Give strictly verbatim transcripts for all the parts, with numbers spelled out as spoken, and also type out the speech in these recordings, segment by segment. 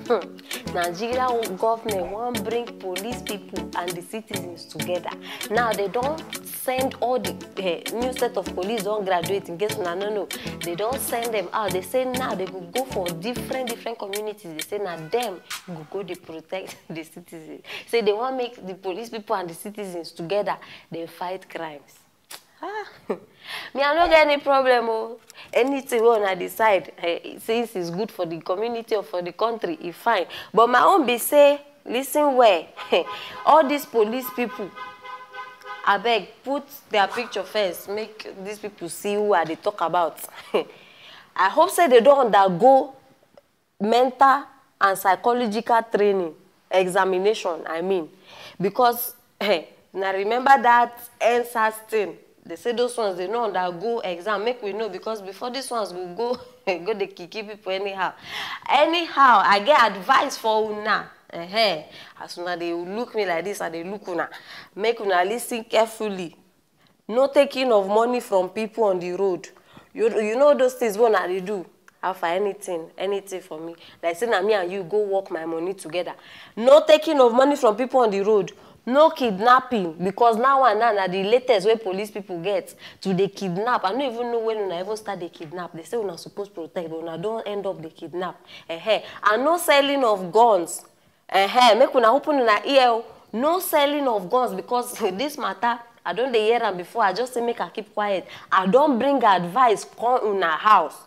Hmm. Nigeria government wan bring police people and the citizens together. Now they don send all the uh, new set of police don graduate, in case una no know. They don send them out. They say now they go go for different different communities. They say na them go go dey protect the citizens. Say they wan make the police people and the citizens together dey fight crimes. Ah, me, I no get any problem o. Anything wey una decide, eh, since it's good for the community or for the country, e fine. But my own be say, listen well. All these police people, abeg, put their picture first, make these people see who I dey talk about. I hope say they don undergo mental and psychological training, examination, I mean, because, eh, na remember that N sars thing. They say those ones, they no undergo exam. Make we know, because before these ones go go go dey kill kill people anyhow. Anyhow, I get advice for una. Ehen. As una dey look me like this, I dey look una. Make una listen carefully. No taking of money from people on the road. You, you know those things wey una dey do. How far? Anything, anything for me. Like say na me and you go work my money together. No taking of money from people on the road. No kidnapping, because now and now na the latest wey police people get to dey kidnap. I no even know when una even start dey kidnap. They say una suppose protect, but una don end up dey kidnap. Ehen. And no selling of guns. Ehen, make una open una ear o. No selling of guns, because this matter, I don dey hear am before. I just say make I keep quiet. I don bring advice come una house.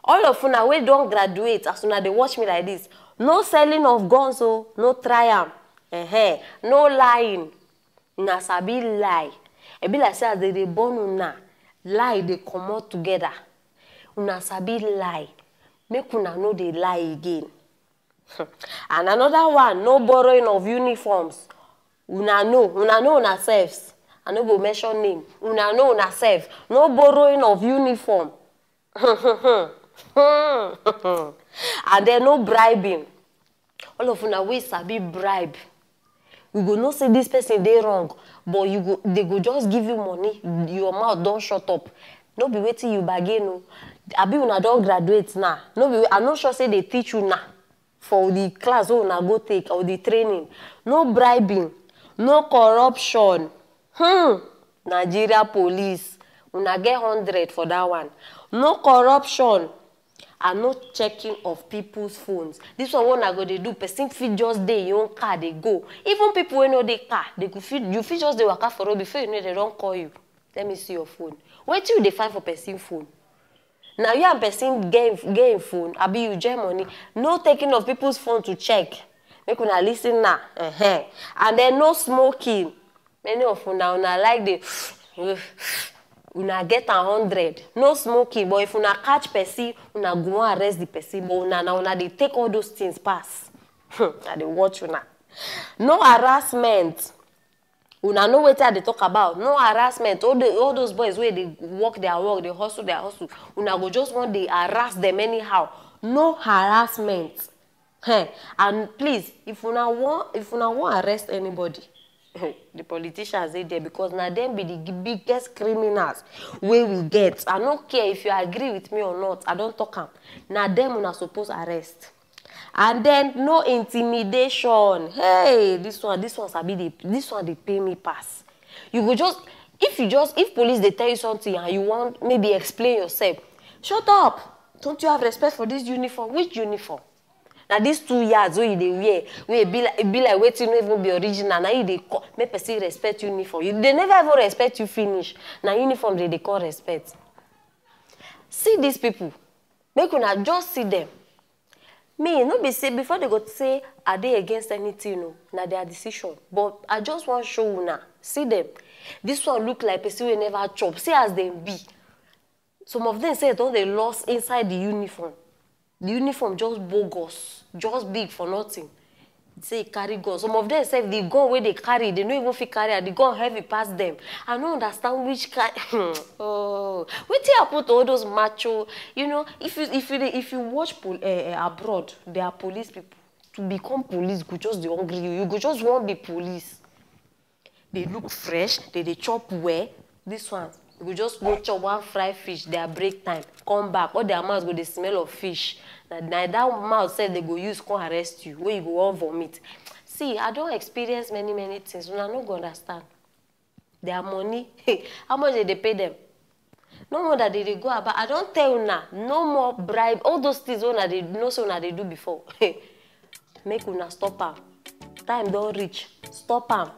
All of una wey don graduate, as una dey watch me like this, no selling of guns o, no try am. Ehen, no lying. Una sabi lie. E be like say as they dey born una, lie dey comot together. Una sabi lie. Make una no dey lie again. And another one, no borrowing of uniforms. Una know, una know una selves. I no go mention name. Una know una self. No borrowing of uniform. And then no bribing. All of una wey sabi bribe, we go know say this person dey wrong, but you go, they go just give you money, your mouth don shut up. No be wetin you bargain o. Abi una don graduate now? No be, I no sure say they teach una for the class wey una go take or the training. No bribing, no corruption. Hmm. Nigeria police, una get hundred for that one. No corruption and no checking of people's phones. This one wey una go dey do, person fit just dey in own car dey go. Even people wey no dey car, they go fit, you fit just dey waka for road, before you know, they don call you. Let me see your phone. Wetin you dey find for person phone? Na you and person get, get im phone, abi you join money? No taking of people's phone to check. Make una listen now. Ehen. And then no smoking. Many of una, una like the, una get a hundred. No smoking, but if una catch person, una go wan arrest the person. But una, na una dey take all those things pass. Hmm, I dey watch una. No harassment. Una know wetin I dey talk about. No harassment. All the, all those boys wey dey work their work, dey hustle their hustle, una go just wan dey harass them anyhow. No harassment. Hey, and please, if una wan, if una wan arrest anybody, the politicians dey there, because na them be the biggest criminals wey we get. I no care if you agree with me or not. I don talk am. Na them una suppose arrest. And then no intimidation. Hey, this one, this one sabi dey, this one dey pain me pass. You go just, if you just, if police dey tell you something and you wan maybe explain yourself, shut up. Don't you have respect for this uniform? Which uniform? Na these two yards wey you dey wear, wey e be like, e be like wetin no even be original, na you dey call make person respect uniform. You, they never even respect you finish. Na uniform they dey call respect. See these people, make una just see them. Me, no be say before they go say I dey against anything o, na their decision. But I just wan show una, see them. This one look like person wey never chop. See as dem be. Some of them sef don dey lost inside the uniform. The uniform just bogus, just big for nothing. Say e carry gun. Some of them sef, the gun wey they carry, they no even fit carry am. The gun heavy pass them. I no understand which kind. Oh, wetin happen to all those macho? You know, if you, if you dey, if you watch pol-, eh, eh, abroad, there are police people. To become police go just dey hungry you. You go just wan be police. They look fresh, they dey chop well. This one, You go just go chop one fried fish, their break time, come back, all their mouth go dey smell of fish. Na, na that mouth sef they go use come arrest you, wey you go wan vomit. See, I don experience many, many things. Una no go understand. Their money, how much they dey pay them? No wonder they dey go about. I don tell una, no more bribe. All those things wey una dey know say una dey do before, make una stop am. Time don reach. Stop am.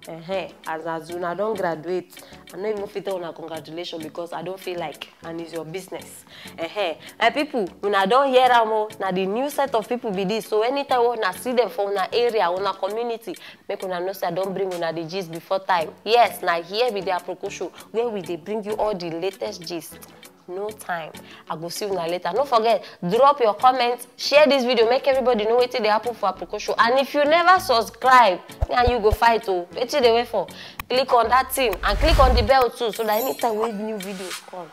Uh-huh. As, as una don graduate, I no even fit tell una congratulations because I don't feel like, and it's your business. Uh-huh. My people, una don hear am o. Na the new set of people be this. So anytime wey una see them for una area, una community, make una know say I don bring una the gist before time. Yes, na here be the Aproko Show, where we dey bring you all the latest gist. No time. I go see una later. No forget, drop your comment, share this video, make everybody know wetin dey happen for Aproko Show. And if you never subscribe, me and you go fight o. Wetin dey wait for? Click on that thing and click on the bell too, so that anytime wey new videos come,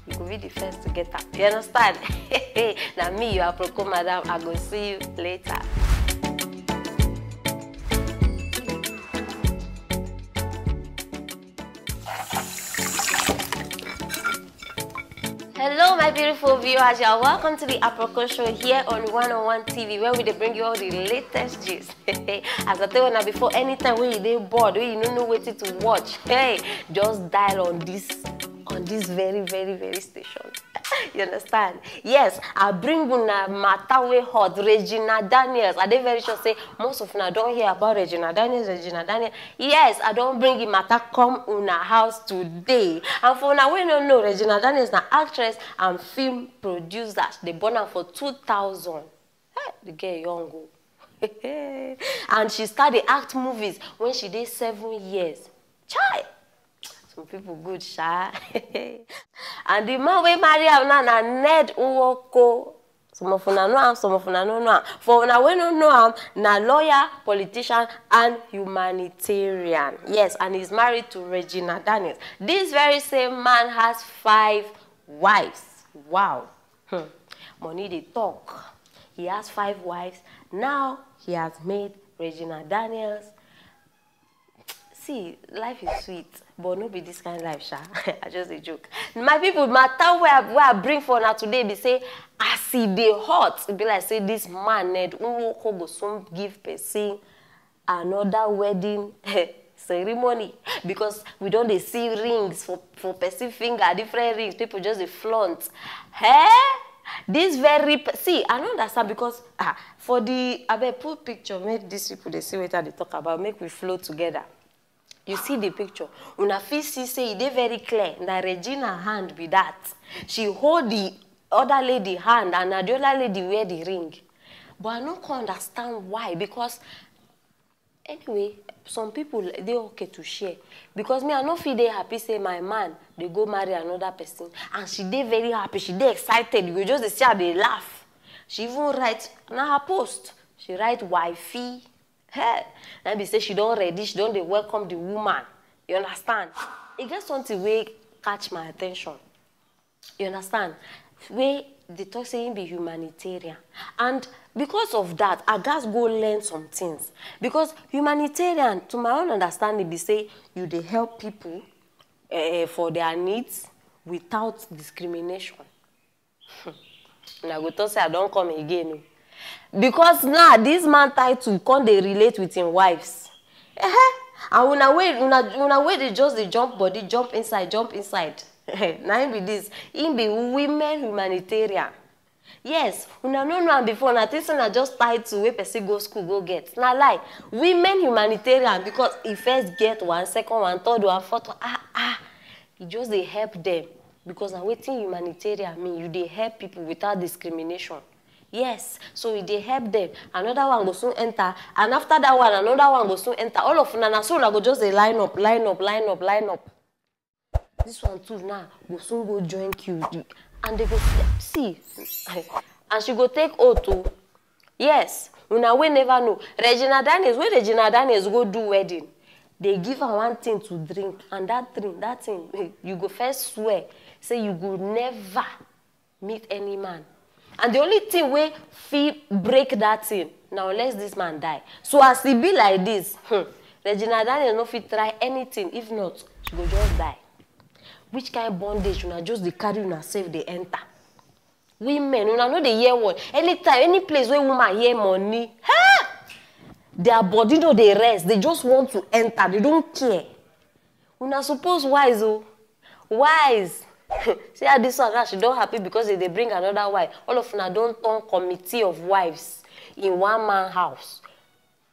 you go be the first to get am. You understand? Na me, your Aproko madam. I go see you later. Hello, my beautiful viewers. You are welcome to the Aproko Show here on one oh one T V, where we dey bring you all the latest gist. As I tell you now before, anytime when you dey bored, when you no know wetin to watch, hey, just dial on this, on this very, very, very station. You understand? Yes, I bring una matter wey hot, Regina Daniels. I dey very sure say most of una don hear about Regina Daniels. Regina Daniels. Yes, I don bring the matter come una house today. And for una wey no know, Regina Daniels na actress and film producer. They born am for two thousand. Hey, the girl young o. And she start dey act movies when she dey seven years. Chai! Some people good, sha. And the man wey marry am now na Ned Nwoko. Some of una know am, some of una no know am. For una wey no know am, na lawyer, politician, and humanitarian. Yes, and he's married to Regina Daniels. This very same man has five wives. Wow. Hmm. Money dey talk. He has five wives. Now he has made Regina Daniels. See, life is sweet, but no be this kind life, sha. I just a joke. My people, matter where I, where I bring for now today be say, as e dey hot, e be like say this man Ned Nwoko go soon give person another wedding ceremony, because we don dey see rings for, for person finger, different rings, people just dey flaunt. Hey, this very pe- see, I no understand because, ah, for the, abeg, put picture, make these people dey see wetin I dey talk about, make we flow together. You see the picture, una fit see say e dey very clear, na Regina hand be that. She hold the other lady hand and na the other lady wear the ring. But I no come understand why, because anyway, some people dey okay to share, because me, I no fit dey happy say my man dey go marry another person and she dey very happy, she dey excited, you go just dey see her dey laugh. She even write, na her post, she write wifey. Hey, na be say she don ready, she don dey welcome the woman. You understand? E get something wey catch my attention. You understand? Wey dey talk say him be humanitarian. And because of that, I gats go learn some things. Because humanitarian, to my own understanding, be say you dey help people, eh, for their needs without discrimination. Una go talk say I don come again o. Because now this man title come dey relate with him wives. Ehe. And una wey, una, una wey dey just dey jump body, jump inside, jump inside. Na him be this. Him be women humanitarian. Yes, una no know am before. Una think say na just title wey person go school go get. Na lie. Women humanitarian, because e first get one, second one, third one, fourth one. Ah, ah. E just dey help them, because na wetin humanitarian mean. You dey help people without discrimination. Yes, so e dey help them. Another one go soon enter, and after that one, another one go soon enter. All of una, na so una go just dey line up, line up, line up, line up. This one too now go soon go join queue, and they go see, and she go take oath o. Yes, una wey never know, Regina Daniels, wey Regina Daniels go do wedding, they give her one thing to drink, and that thing, that thing, you go first swear say you go never meet any man. And the only thing wey fit break that thing na unless this man die. So as e be like this, hmm, Regina Daniels no fit try anything, if not, she go just die. Which kind bondage una just dey carry una sef dey enter? Women, una no dey hear word. Anytime, any place wey woman hear money, ha! Their body no dey rest. They just want to enter. They don't care. Una suppose wise o. Wise. See how this one now, she don happy because they dey bring another wife. All of una don turn committee of wives in one man house.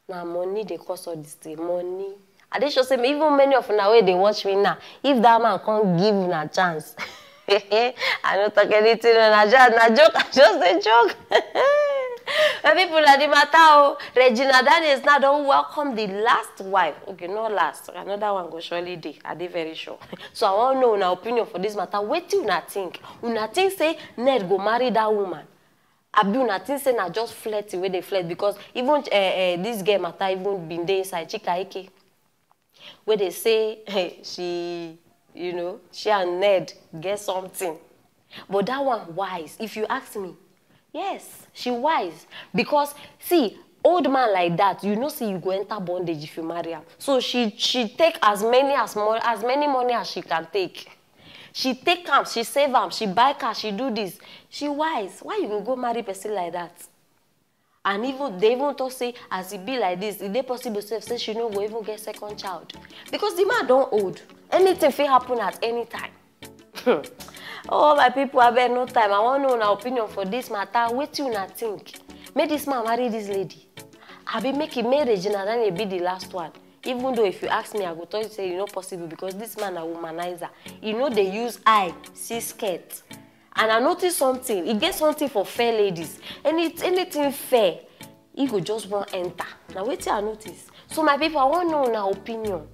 Na money dey cause all this thing. Money. I dey sure say even many of una wey dey watch me now, if that man come give una chance, I no talk anything. Na just, na joke. I just dey joke. My people, na the matter o. Regina Daniels now don welcome the last wife. Okay, no last. Another one go surely dey. I dey very sure. So I wan know una opinion for this matter. Wetin una think? Una think say Ned go marry that woman? Abi una think say na just flirting wey dey flirt? Because even uh, uh, this girl matter even been dey inside Chika Ike, wey dey say, hey, she, you know, she and Ned get something. But that one wise, if you ask me. Yes, she wise. Because, see, old man like that, you know say you go enter bondage if you marry am. So she she take as many as mo as many money as she can take. She take am, she save am, she buy car, she do this. She wise. Why you go go marry person like that? And even they even talk say as e be like this, e dey possible sef say she no go even get second child, because the man don old. Anything fit happen at any time. Oh, my people, abeg, no time. I wan know una opinion for this matter. Wetin una think? Make this man marry this lady. Abi make e make Regina Daniel be the last one. Even though if you ask me, I go tell you say e no possible, because this man na womanizer. E no dey use eye see skirt. And I notice something. E get something for fair ladies. Any anything fair, e go just wan enter. Na wetin I notice. So my people, I wan know una opinion.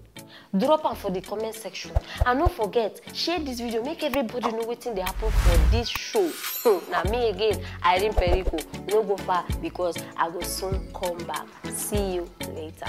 Drop am for the comment section. And no forget, share this video, make everybody know wetin dey happen for this show. Hmm, na me again, Irene Perico. No go far, because I go soon come back. See you later.